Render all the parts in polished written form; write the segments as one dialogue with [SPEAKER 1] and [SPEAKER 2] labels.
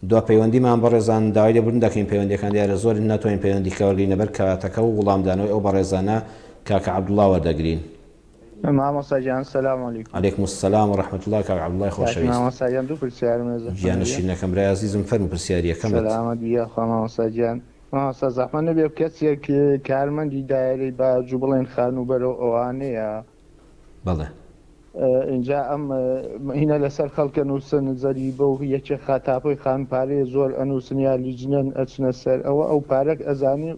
[SPEAKER 1] دوا پەیوەندیمان بەڕێزان داوای لێبوردن دەکەین پەیوەندیەکان دیارە زۆرن ناتوانین پەیوەندی کە وەرگرینە بەر کاتەکە و وڵامدانەوەی ئەو بەڕێزانە کاکە عەبدوڵا وەردەگرین.
[SPEAKER 2] مامۆستا گیان سلام علیکم.
[SPEAKER 1] علیکم السلام و رحمە اللە کاک عەبدوڵای
[SPEAKER 2] کاک
[SPEAKER 1] خۆشەویست.
[SPEAKER 2] مامۆستا گیان دوو پرسیارم هەیە زەحمەت
[SPEAKER 1] گیانە
[SPEAKER 2] نەبێ.
[SPEAKER 1] شیرینەکەم برای ئازیزم فەرموو پرسیاری یەکەمت.
[SPEAKER 2] سەلامەت بی یاخوا مامۆستا گیان. مامۆستا زەحمەت نەبێ کەسێک کارمەندی دایرەی باج و بڵێن خانووبەرە و ئەوانەیە
[SPEAKER 1] بەڵێ.
[SPEAKER 2] ئینجا ئەم هینە لەسەر خەڵکە نووسن زەریبە و یەکێ خا تاپۆی خان پارەیە زۆر ئەنووسن یا لیجنەن ئەچنە سەر ئەوە ئەو پارەک ئەزانی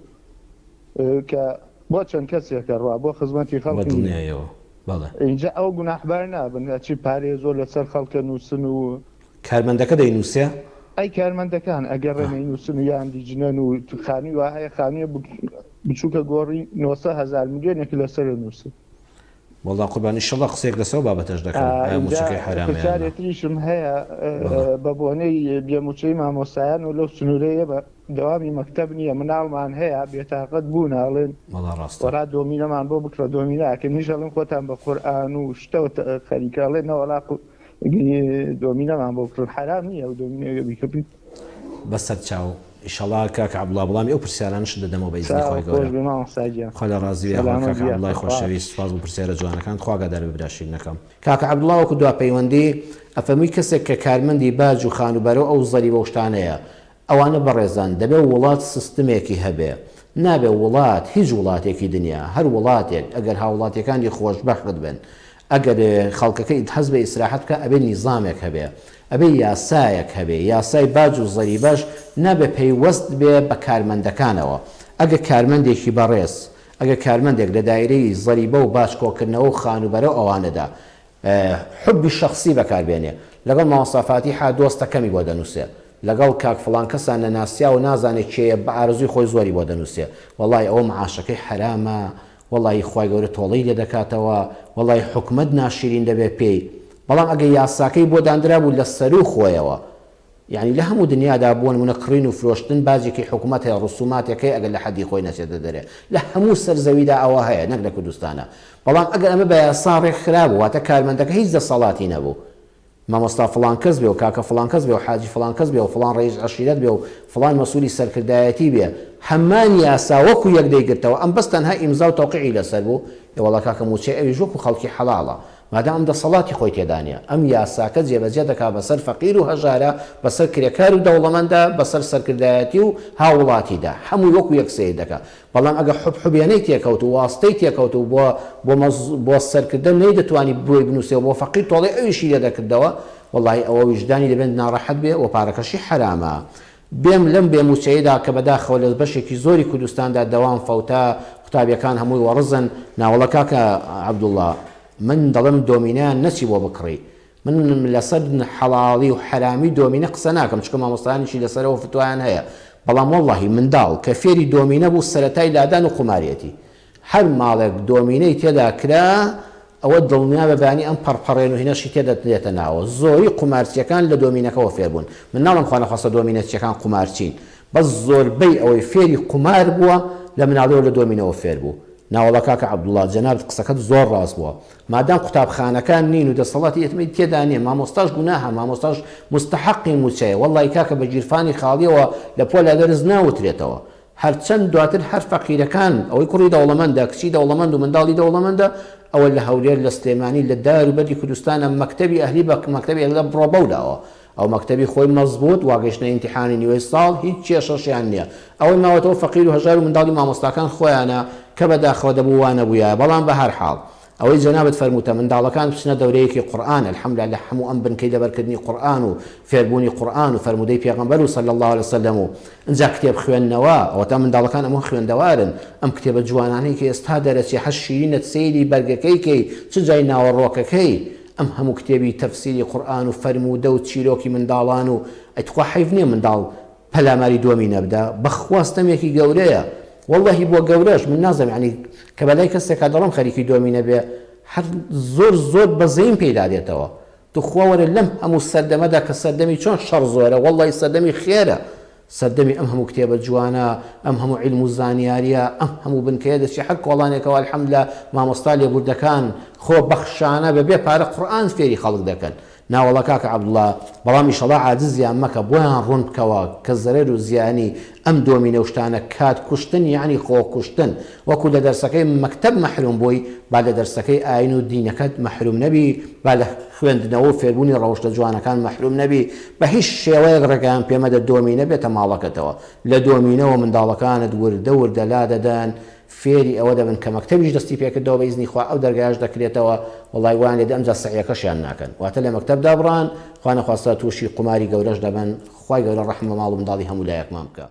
[SPEAKER 2] کە بۆ چەند کەسێکە ڕوا بۆ خزمەتی
[SPEAKER 1] بە
[SPEAKER 2] خەڵک نییە
[SPEAKER 1] دڵنیایەوە بەڵێ.
[SPEAKER 2] ئینجا ئەوە گوناحبار نابن ئەچی پارەیە زۆر لەسەر خەڵکە نووسن و
[SPEAKER 1] کارمەندەکە دەینووسێ؟
[SPEAKER 2] ئەی کارمەندەکان ئەگەڕێ نەینووسن و یان لیجنەن و خانووی وا هەیە خانوویە بچووکە گۆڕی 900 هەزار ملیۆنێک لەسەر نووسن.
[SPEAKER 1] وەڵا قوربان ئیشەڵا قسەیەک لەسەر ئەو بابەتەش دەکەم ئایا
[SPEAKER 2] ئینجا
[SPEAKER 1] موچەکەی حەرامە یان
[SPEAKER 2] پرسیارێ
[SPEAKER 1] نا.
[SPEAKER 2] تریشم هەیە
[SPEAKER 1] بەڵێ.
[SPEAKER 2] بە بۆنەی بێ موچەی مامۆستایان و لەو سنوورەی ئێمە دەوامی مەکتەب نییە مناڵمان هەیە بێتاقەت بوونە ئەڵێن
[SPEAKER 1] وەڵا ڕاستە.
[SPEAKER 2] وەڵا دۆمینەمان بۆ بکڕە دۆمینە ئەکەن منیش ئەڵێم خۆتان بە قورئان و شتەوە خەریکە ئەڵێن نەوەڵا دۆمینەمان بۆ بکڕن حەرام نییە ئەو دۆمینەیە بیکڕین.
[SPEAKER 1] بەسەر چاو ئیشەڵا کاکە عەبدوڵا وەڵامی ئەو پرسیارانەشت دەدەمەوە بە ئیزنی
[SPEAKER 2] چاو
[SPEAKER 1] خوای
[SPEAKER 2] خۆش
[SPEAKER 1] گەورە.
[SPEAKER 2] بێ مامۆستا گیان
[SPEAKER 1] خوا لە ڕازی بێ یاخوا
[SPEAKER 2] سەلامەت
[SPEAKER 1] کاکە
[SPEAKER 2] بی
[SPEAKER 1] عەبدوڵای
[SPEAKER 2] یاخوا خوا
[SPEAKER 1] خۆشەویست سوپاس بۆ پرسیارە جوانەکانت خوا ئاگادار بێ برا شیرینەکەم. کاکە عەبدوڵا وەکو دوا پەیوەندی ئەفەرمووی کەسێک کە کارمەندی باج و خانووبەرە و ئەو زەریبە و شتانەیە ئەوانە بەڕێزان دەبێ وڵات سستمێکی هەبێ نابێ وڵات هیچ وڵاتێکی دنیا هەر وڵاتێک ئەگەر هاوڵاتیەکانی خۆشبەخت بن ئەگەر خەڵکەکەی حەز بە ئیسراحەت بکا ئەبێ نیزامێک هەبێ ئەبێ یاسایەک هەبێ یاسای باج و زەریبەش نابێ پەیوەست بێ بە کارمەندەکانەوە ئەگە کارمەندێکی بەڕێز ئەگە کارمەندێک لە دایرەی زەریبە و باج کۆکردنەوە و خانووبەرە و ئەوانەدا حوبی شەخسی بەکار بێنێ لەگەڵ مامۆستا فاتیحا دۆستە کەمی بۆ دەنووسێ لەگەڵ کاک فڵان کەسا نەناسیاو نازانێ کێیە بە ئارەزووی خۆی زۆری بۆ دەنووسێ وەڵای ئەوە معاشەکەی حەرامە وەڵایی خوای گەورە تۆڵەی لێ دەکاتەوە وەڵای حکومەت ناشیرین دەبێ پێی بەڵام ئەگەر یاساکەی بۆ داندرابوو لە سەروو خۆیەوە یانی لە هەموو دنیادا بۆ نمونە کڕین و فرۆشتن باجێکی حکومەت هەیە ڕسوماتێک هەیە ئەگەر لە حەدی خۆی نەچێتە دەرێ لە هەموو سەر زەویدا ئەوە هەیە نەک لە کوردستانا بەڵام ئەگەر ئەمە بە یاسا ڕێک خرابوو واتە کارمەندەکە هیچ دەسەڵاتی نەبوو مامۆستا فڵان کەس بێ و کاکە فڵان کەس بێ و حاجی فڵان کەس بێ و فڵان ڕەئیس عەشیرەت بێ و فڵان مەسئولی سەرکردایەتی بێ هەمان یاسا وەکو یەک دەیگرتەوە ئەم بەس تەنها ئیمزا و تەوقیعی لەسەر بوو ئێ وەڵا کاکە موچەی ئەویش وەکو خەڵکی حەڵاڵە مادام ئەم دەسەڵاتی خۆی تێدا نیە ئەم یاساکە جێبەجێ دەکا بەسەر فەقیر و هەژارا بەسەر کرێکار و دەوڵەمەندا بەسەر سەرکردایەتی و هاووڵاتیدا هەمووی وەکو یەک سەیر دەکا بەڵام ئەگەر حوب حوبێنەی تێکەوت و واستەی تێکەوت و بۆ بۆ مەز بۆ سەرکردە نەیدەتوانی بۆی بنووسێ و بۆ فەقیر تۆڵەی ئەویشی لێ دەکردەوە وەڵاهی ئەوە ویژدانی دەبێت ناڕەحەت بێ و پارەکەشی حەرامە بێم لەم بێ مووچەیەدا کە بەداخەوە لە بەشێکی زۆری کوردستاندا دەوام فەوتا قوتابیەکان هەمووی وەڕزن ناوەڵا کاکە عەبدوڵا من دەڵێم دۆمینەیان نەچی بۆ بکڕی من لەسەر حەڵاڵی و حەرامی دۆمینە قسە ناکەم چونکە مامۆستایانیشی لەسەرەوە فتوایان هەیە بەڵام وەڵاهی منداڵ کە فێری دۆمینە بوو سەرەتای لادان و قوماریەتی هەر ماڵێک دۆمینەی تێدا کرا ئەوە دڵنیابە بەیانی ئەم پەڕپەڕێن و هینەشی تێ دەتنێتە ناوە زۆری قومارچیەکان لە دۆمینەکەوە فێر بوون من ناڵێم خوانەخواستە دۆمینەچیەکان قومارچین بەس زۆربەی ئەوەی فێری قومار بووە لە مناڵیەوە لە دۆمینەوە فێر بوو ناوەڵا کاکە عەبدوڵا جەنابت قسەکەت زۆر ڕاست بووە مادام قوتابخانەکان نین و دەسەڵاتی ئێتمەی تێدا نیە مامۆستاش گوناهە مامۆستاش موستەحەقی موچەیە وەڵای کاکە بە گیرفانی خاڵیەوە لە پۆلا دەرس ناوترێتەوە هەرچەند دواتر هەر فەقیرەکان ئەوەی کوڕی دەوڵەمەندە کچی دەوڵەمەند و منداڵی دەوڵەمەندە ئەوە لە هەولێر لە سلێمانی لە دار و بەردی کوردستانە مەکتەبی ئەهلی بە مەکتەبی ئەهلی بڕۆ بەولاوە ئەو مەکتەبی خۆی مەزبوت وا گەیشتنە ئیمتیحانی نیوەی ساڵ هیچ کێشەشیان نیە ئەوەی ماوەتەوە فەقیر و هەژار و منداڵی مامۆستاکان خۆیانە کە بەداخەوە دەبوو وا نەبوویایە بەڵام بەهەرحاڵ ئەوەی جەنابت فەرمووتە منداڵەکان بچنە دەورەیەکی قورئان الحمدللە لە هەموو ئەم بنکەی لەبەرکردنی قورئان و فێربوونی قورئان و فەرموودەی پێغەمبەر و صلی اللە علیە وسلم و ئنجا کتێب خوێندنەوە ئەوەتا منداڵەکان ئەمە خوێندەوارن ئەم کتێبە جوانانەی کە ئێستا دەرەچێ هەر شیرینە سەیری بەرگەکەی کەی چ جای ناوەڕۆکەکەی ئەم هەموو کتێبی تەفسیری قورئان و فەرموودە و چیرۆکی منداڵان و ئەی تخوا حەیف نیە منداڵ پەلاماری دووەمی نەبدا بەخوا ستەمێکی گەورەیە وەڵاهی بۆ گەورەش من نازانم یانی کە بەلای کەسێکا دەڵێم خەریکی دووەمی نەبێ هەر زۆر زۆر بەزەیم پێیدا دێتەوە توخوا وەرە لەم هەموو سەردەمەدا کە سەردەمی چۆن شەڕ زۆرە وەڵاهی سەردەمی خێرە سەردەمی ئەم هەموو کتێبە جوانە ئەم هەموو عیلم و زانیاریە ئەم هەموو بنکەیە دەچی هەر کۆڵانێکەوە الحمدللە مامۆستا لێبوردەکان خۆ بەخشانە بەبێ پارە قورئان فێری خەڵک دەکەن. ناوەڵا کاکە عەبدوڵا بەڵام ئیشەڵا عاجزیان مەکە بۆیان ڕوون بکەوە کە زەرەر و زیانی ئەم دۆمینە و شتانە کات کوشتن یەعنی خۆ کوشتن وەکو لە دەرسەکەی مەکتەب مەحروم بووی با لە دەرسەکەی ئاین و دینەکەت مەحروم نەبی با لە خوێندنەوە و فێربوونی ڕەوشتە جوانەکان مەحروم نەبی بە هیچ شێوەیەک ڕێگایان پێ مەدە دۆمینە بێتە ماڵەکەتەوە لە دۆمینەوە منداڵەکانت وردە وردە لادەدەن فێری ئەوە دەبن کە مەکتەبیش دەستی پێکردەوە بە ئیزنی خوا ئەو دەرگایەش دەکرێتەوە وەڵای وایان لێدێ ئەمجا سەعیەکەشیان ناکەن واتە لە مەکتەب دابڕان خوا نەخواستە توشی قوماری گەورەش دەبن خوای گەورە ڕەحم بە ماڵ و منداڵی هەموو لایەکمان بکا.